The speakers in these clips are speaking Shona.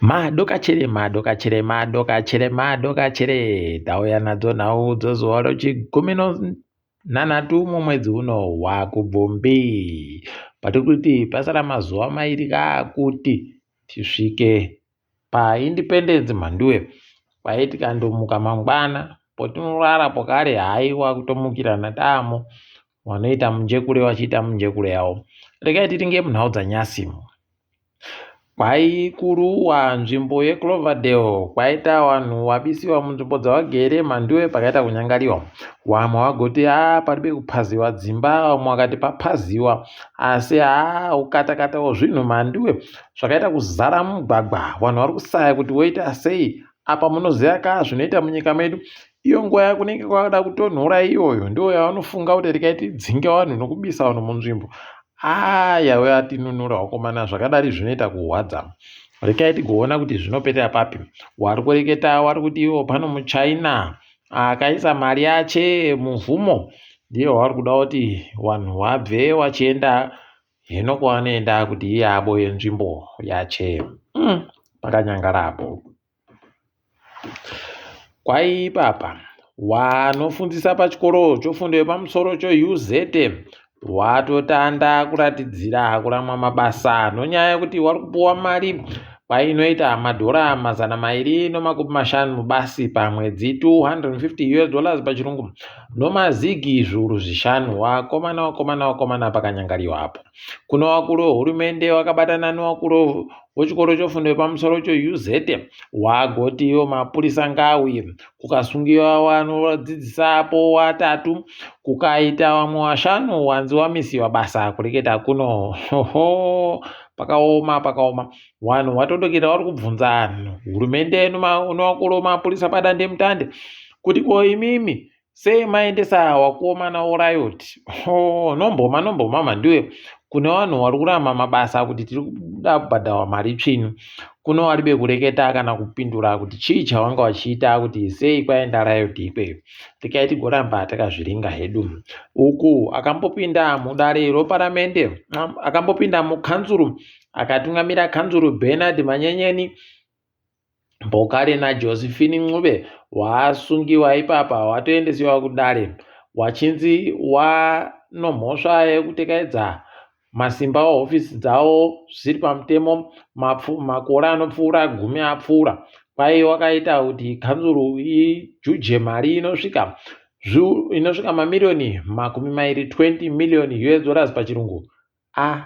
Madokachere madokachere madokachere madokachere tauya nadzo nhau dzezuva rechigumi nhanhatu mumwedzi uno waKubvumbi. Patiri kuti pasara mazuva mairi kuti tisvike paIndependence Mhanduwe. Kwaye tikandomuka mangwana potinorara pokare haiwa kutomukirana taamo vanoita munjekure vachiita munjekure yavo. Regai tiringe munhau dzanyasi. Kwaikuruwa nzvimbo yeCloverdale kwaita vanhu vabisiwa munzvimbo dzavagere mhanduwe pakaita kunyangariwa. Vamwe vagoti haa paribe kupaziwa dzimba vamwe vakati papaziwa asi haa ukatakatawo zvinhu mhanduwe zvakaita kuzara mumugwagwa vanhu vari kusaya kuti voita sei apa munoziva ka zvinoita munyika medu iyo nguva yakunenge kwada kutonhora iyoyo ndiyo yavanofunga kuti regai tidzinge vanhu nokubisa vanhu munzvimbo Haa yave atinunura wakomana zvakadari zvinoita kuhwadza. Rekai tigoona kuti zvinopetera papi. Wari kureketa wari kuti iwo pano muchina akaisa mari yache muvhumo ndiye wari kuda kuti vanhu wabve wachienda hino kwavanoenda kuti iye aboye nzvimbo yache. Pakanyangara apo. Kwai ipapa wanofundzisa pachikoro chofundo yepamusoro choUZ watotanda kuratidzira kuramwa mabasa nonyaya yekuti wari kupuwa mari kwainoita madhora 250 basi pamwedzi 250 us dollars pachirungu nomazigi 5,000 wakomana wakomana wakomana pakanyangariwa apo Kuno vakuru vehurumende vakabatana nevakuru vechikoro chefundo yepamusoro cheUZ wagoti iwo mapurisa ngaauye. Kukasungiwa vanodzidzisapo watatu kukaita vamwe washanu wanzi wamisiwa basa kureketa kuno. Hoho pakaoma pakaoma. Vanhu watodokera vari kubvunza hurumende nevakuru vemapurisa padandemutande kuti ko imimi Sei maendesa wakomana woriot oh, nomboma nomboma mhanduwe kune vanhu wari kuramba mabasa kuti tiri kuda kubhadharwa mari tsvinu kuno waribe kureketa kana kupindura kuti chii chawanga wachiita kuti sei kwaenda riot ikweyo tikai tigoramba takazviringa hedu uku akambopinda mudare roparamende akambopinda mukanzuru akatungamira kanzuru Bernard Manyenyeni Mbokare naJosephine Ncube wasungiwa ipapa watoendesiwa kudare wachinzi wanomhosva yekutekaidza masimba ehofisi dzavo zvisiri pamutemo makore anopfuura gumi apfuura. Kwai wakaita kuti kanzuru ijuje mari inosvika inosvika mamiriyoni 20 20 million US dollars pachirungu. Ah,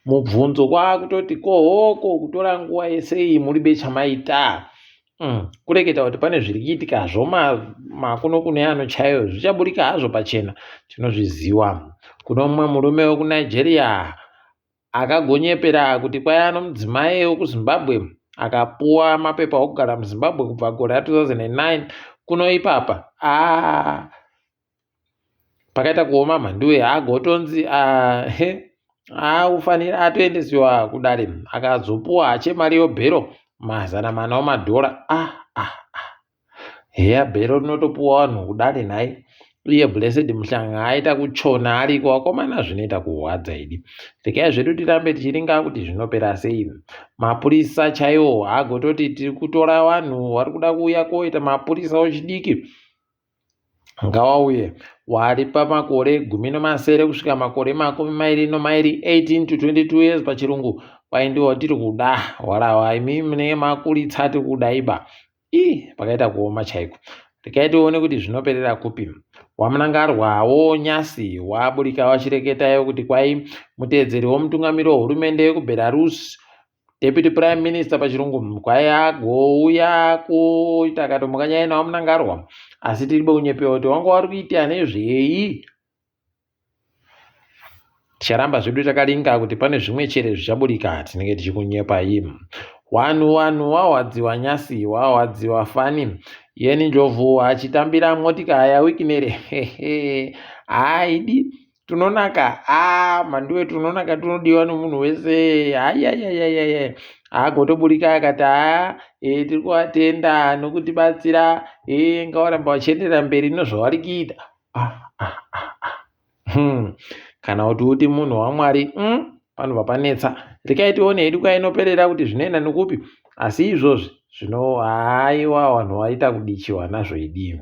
mubvunzo kwakutoti kohoko kutora nguva yese iyi muri bechamaita kureketa kuti pane zviri kuitika zvo makuno kune ano chaiyo zvichaburika hazvo pachena tinozviziva. Kuno mumwe murume wekuNigeria akagonyepera kuti kwaiva nomudzimai wekuZimbabwe akapuwa mapepa okugara muZimbabwe kubva gore ra2009 kuno ipapa ah, pakaita kuoma mhanduwe agotonzi ahe akufanira atoendesiwa kudare akazopuwa hache mari yobhero 400 omadhora ah, ah, ah. Heya bhero rinotopuwa vanhu kudare nhai iye Blessed Mhlanga aita kuchona ariko vakomana zvinoita kurwadza idi regai zvedu tirambe tichiringa kuti zvinopera sei mapurisa chaiwo agototi tiri kutora vanhu vari kuda kuuya koita mapurisa echidiki ngawauye wari pamakore 17 kusvika makore 22 18 to 22 years pachirungu kwaindiwa tiri kuda warawa imi munenge makuritsa tiri kuda iba ii pakaita kuoma chaiko regai tione kuti zvinoperera kupi wamunangarwawo nyasi waburika wachireketayo kuti kwai muteedzeri womutungamiri wehurumende yekubelarus Deputy Prime Minister pachirungu kwai agouya kuita akatomuka nyaya naVaMnangarwa asi tiri kunyepewa kuti wanga wari kuita nezvei ticharamba zvedu takaringa kuti pane zvimwe chere zvichaburika tinenge tichikunyepai wanhu wanhu wahwadziwa nyasi wahwadziwa fani yeni njovu achitambira motika yawikinere haidi tunonaka ah manduwe tunonaka tunodiwa nomunhu wese hayayayayaya agotoburika akati haa e, tiri kuvatenda nokutibatsira e, ngavaramba vachienderera mberi nozvavari kuita ah, ah, ah, ah. Kana kuti uti munhu wamwari? Panobva panetsa. Rekai tione hedu kwainoperera kuti zvinoenda nekupi. Asi izvozvi zvino haiwa vanhu vaita kudichiwa nazvo idi.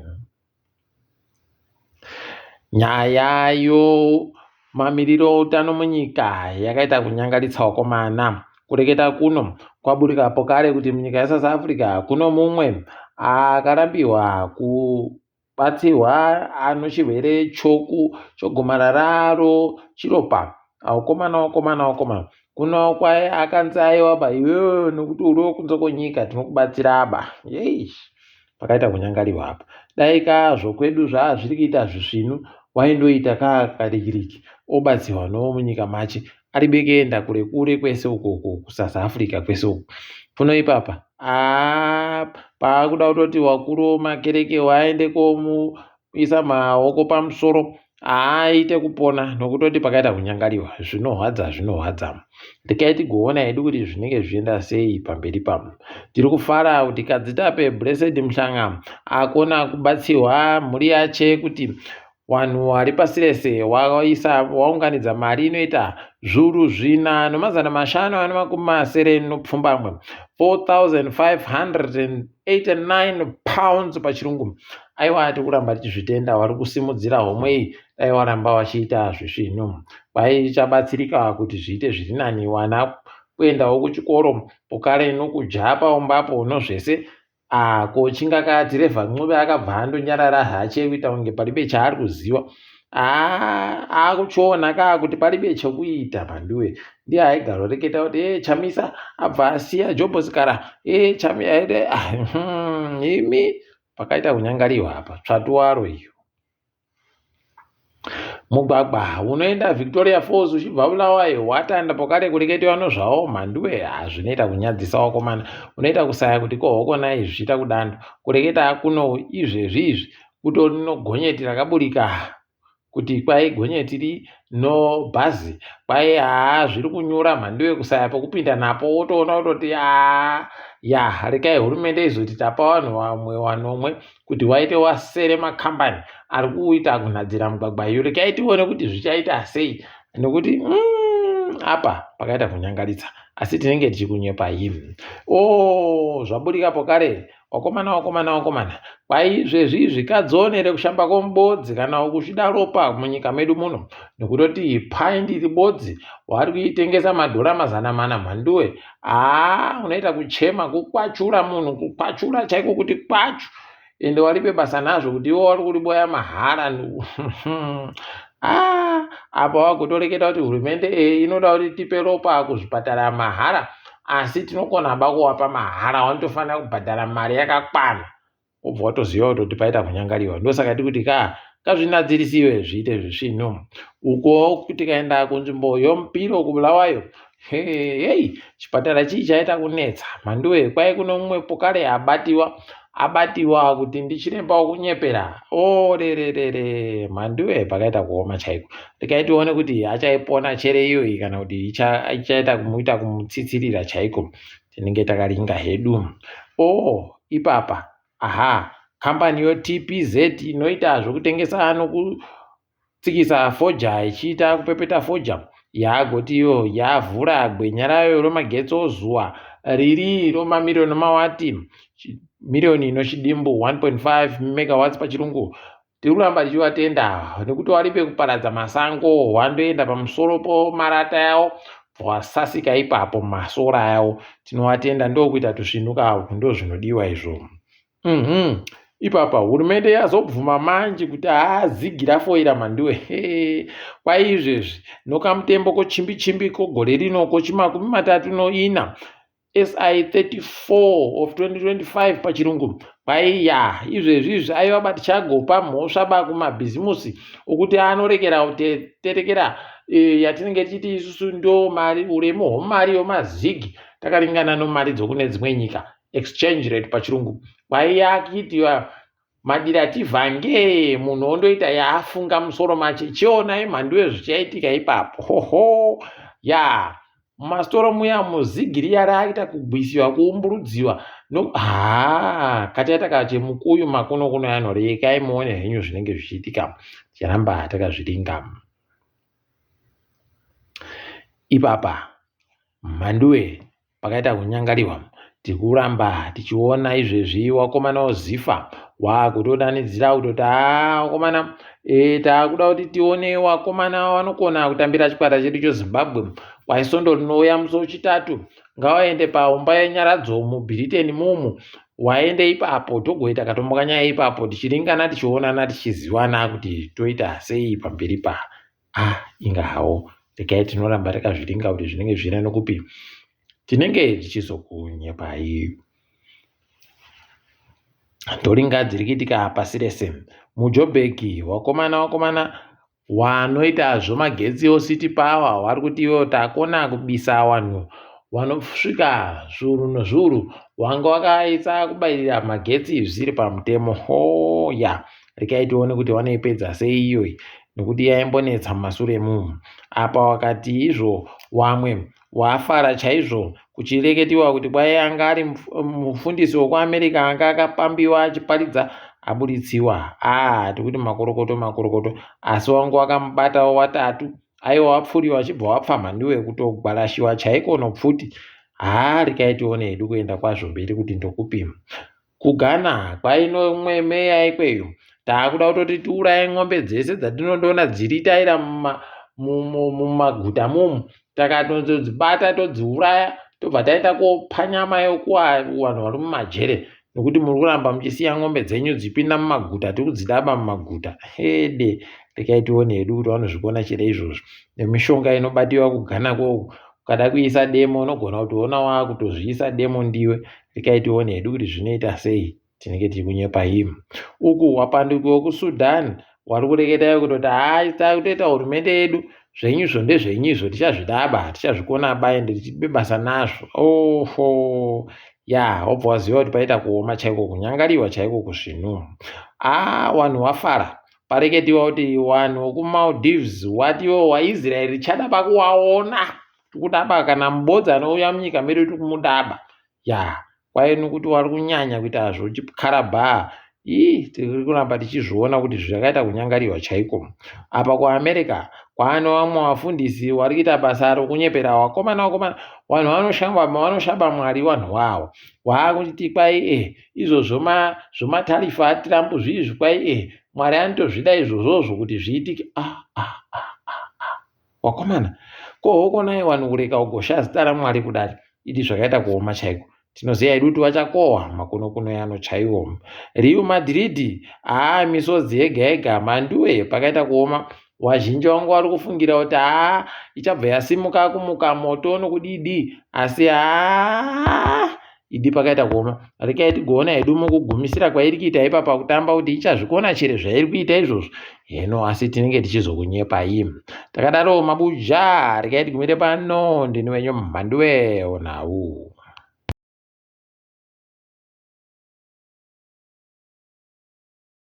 Nyaya yomamiriro outano munyika yakaita kunyangaritsa vakomana. Kureketa kuno kwaburika pokare kuti munyika yeSouth Africa kuno mumwe akarambiwa kubatsirwa ano chirwere choku chogomarara rochiropa. Vakomana vakomana vakomana kuno kwai akanzi aiwa ba iwewe nekuti uri wekunze kwenyika tinokubatsira ba. Yeish. Pakaita kunyangariwa apa. Dai ka zvokwedu zvaazviri kuita zvisvinu waindoita ka karikiriki obatsirwa no munyika mache aribe kuenda kure kure kwese uko uko kuSouth Africa kwese uko. Kuno ipapa aa paakuda kutoti wakuru makereke waende komuisa maoko pamusoro haaite kupona nokutoti pakaita kunyangariwa zvinohwadza zvinohwadza rekai tigoona hedu kuti zvinenge zvichienda sei pamberi pamo tiri kufara kuti kadzitape blessed mhlanga akona kubatsirwa mhuri yache kuti vanhu vari pasi rese waisa waunganidza mari inoita zvuru zvina nomazana mashanu ane makumi masere nopfumbamwe 4589 pounds pachirungu Aiwa tikuramba tichizvitenda vari kusimudzira homwe iyi dai waramba vachiita zvisvinu vaichabatsirika kuti zviite zviri nani wana kuendawo kuchikoro pokare nokudya paumbapo nozvese ah, ko chingaka tirevha ncube akabva andonyarara hache kuita kunge palibe chaari kuziva ah, akuchiona kaa kuti palibe chekuita mhanduwe ndiye aigaroreketa kuti e chamisa abva asiya jobhosikara e chamisa ah, imi Pakaita kunyangariwa apa, tsvatu waro iyo. Mugwagwa unoenda Victoria Falls uchibva Bulawayo watanda pokare kureketewa nozvawo mhanduwe hazvinoita kunyadzisa wakomana unoita kusaya kuti kohokonai zvichiita kudando kureketa kuno izvezvi izvi kutori nogonyeti rakaburika kuti kwai gonyeti ri no bhazi kwai haa zviri kunyura mhanduwe kusaya pekupinda napo wotoona kutoti haa ya rekai hurumende izoti tapa vanhu vamwe vanomwe kuti waite wasere makambani ari kuita kunhadzira mugwagwa iyo rekai tione kuti zvichaita sei nekuti mm, apa pakaita kunyangaritsa asi tinenge tichikunyepa him o oh, zvaburika pokare Wakomana wakomana wakomana kwai izvezvi izvi kadzionere kushamba komubodzi kana ukuchida ropa munyika medu muno nekutoti paindi iri bodzi wari kuitengesa madhora 400 mhanduwe haa unoita kuchema kukwachura munhu kukwachura chaiko kuti kwachu ende waripe basa nazvo kuti iwo wari kuriboya mahara ah, apa wagotoreketa kuti hurumende eh, inoda kuti tipe ropa kuzvipatara mahara asi tinokona ba kuwapa mahara wanotofanira kubhadhara mari yakakwana wobva watoziva kutoti paita kunyangariwa ndosaka tikuti ka ngazvinadzirisiwe zviite zvisvinu uko tikaenda kunzvimbo yomupiro kubulawayo hei chipatara chii chaita kunetsa mhanduwe kwai kuno mumwe pokare abatiwa abatiwa kuti ndichiremba wokunyepera orererere mhanduwe pakaita kuoma chaiko rekai tione kuti achaipona chere iyoyi kana kuti ichaita kumuita kumutsitsirira chaiko tinenge takaringa hedu o oh, ipapa aha kambani yoTPZ inoita zvokutengesa nokutsikisa foja ichiita kupepeta foja yagoti iyo yavhura gwenya rayo romagetsi ozuva riri romamiriyoni mawati miriyoni inochidimbu 1.5 megawatts pachirungu Tiri kuramba tichivatenda ava nekuti waripe kuparadza masango wandoenda pamusoro pomarata yawo wasasika ipapo masora yawo tinovatenda ndokuita tusvinuka avo ndozvinodiwa izvo mm -hmm. ipapa hurumende yazobvuma manje kuti haa zigi rafoira mhanduwe kwaizvezvi nokamutembo kochimbi chimbi kogore rino kochimakumi matatu noina SI 34 of 2025 pachirungu kwaiya izvezvi izvi aiva ba tichagopa mhosva ba kumabhizimusi okuti anorekera kuterekera e, yatinenge tichiti isusu ndo mari uremu hwomari yomazigi takaringana nomari dzokune dzimwe nyika exchange rate pachirungu kwaiya akiitiwa Madira tivhange munhu ondoita yaafunga musoro mache chionai mhanduwe zvichaitika ipapo hoho ya mumasitoro muya muzigi riya raaita kugwisiwa kuumburudziwa no haa kataita kachemukuyu makuno kuno yano rekai muone henyu zvinenge zvichiitika ticharamba takazviringa. Ipapa Mhanduwe pakaita kunyangariwa tikuramba tichiona izvezvi wakomana wozifa wakutodanidzira kutoti haa wakomana e, taakuda kuti tione wakomana wanokona kutambira chikwata chedu chezimbabwe kwaisondo rinouya musi wechitatu ngawaende paumba yenyaradzo mubhiriteni mumu waende ipapo togoita katomboka nyaya ipapo tichiringana tichionana tichiziwana kuti toita sei pamberi pa ah inga hawo regai tinoramba takazviringa kuti zvinenge zvichienda nokupi tinenge tichizokunyepai toringa dziri kuitika pasi rese mujobheki wakomana wakomana wanoita zvomagetsi ocity power wari kuti ivo takona kubisa wanhu wanosvika zviuru nozviuru wanga wakaisa kubairira magetsi zvisiri pamutemo hoya yeah. Regai tione kuti vanoipedza sei iyoyi nekuti yaimbonetsa mumasure mumu. Apa wakati izvo wamwe wafara chaizvo kuchireketiwa kuti kwai anga ari mufundisi wekuAmerica anga akapambiwa achiparidza aburitsiwa. Ah, tikuti makorokoto makorokoto asi wangu wakamubatawo watatu aiwa wapfuriwa achibva wapfamha ndiwe kutogwarashiwa chaiko nopfuti. Haa regai tione hedu kuenda kwazvo mberi kuti ndokupi. KuGhana kwaine meya ikweyo taakuda kutoti tiuraye n'ombe dzese dzatinondoona dziritaira mumaguta mumu takatozodzibata todziuraya tobva taenda kopa nyama yokuwa vanhu vari mumajere nekuti muri kuramba muchisiya n'ombe dzenyu dzichipinda mumaguta tiri kudzidaba mumaguta hede rekai tione hedu kuti vanozvikona chete izvozvo nemishonga inobatiwa kuGhana kwoku ukada kuisa demo unogona kutoona wakutozviisa demo ndiwe Rekai tione hedu kuti zvinoita sei tinenge tiri kunyepa him uku wapanduki wekusudan wari kureketa kutoti haa takutoita hurumende yedu zvenyuzvo ndezvenyu izvo tichazvidaba tichazvikona ba ende tichibe basa nazvo oho ya wobva waziva kuti paita kuoma chaiko kunyangariwa chaiko kuzvinhu aa wanhu wafara pareketiwa kuti wanhu wekumaldives watiwo waisraeri tichada pakuwaona tikudaba kana mubodzi anouya munyika medu tikumudaba ya kwai nokuti wari kunyanya kuita zvochikarabhaa ii tiri kuramba tichizviona kuti zvakaita kunyangariwa chaiko apa kuamerica kwaane vamwe vafundisi wari kuita basa rokunyepera wakomana wakomana vanhu vanoshamba vanoshaba mwari vanhu wawo waakuti kwai e izvo zvomatarifa atirambu zviizvi kwai e mwari anotozvida izvozvozvo kuti zviitike ah, ah, ah, ah, ah. Wakomana, ko hokonai wanhu kureka kugosha zita raMwari kudari? Idi zvakaita kuoma chaiko. Tinoziva hedu kuti vachakohwa makonokono yano chaiwo. Real Madrid, haa misodzi yega yega, mhanduwe pakaita kuoma. Wazhinji wangu wari kufungira kuti haa ichabva yasimuka kumuka moto nokudidi asi haa idi pakaita kuoma rekai tigoona hedu mukugumisira kwairi kuita ipapa kutamba kuti ichazvikona chere zvairi kuita izvozvo heno asi tinenge tichizokunyepai takadaro mabuja rekai tigumire pano ndini wenyu mhanduwe onhau.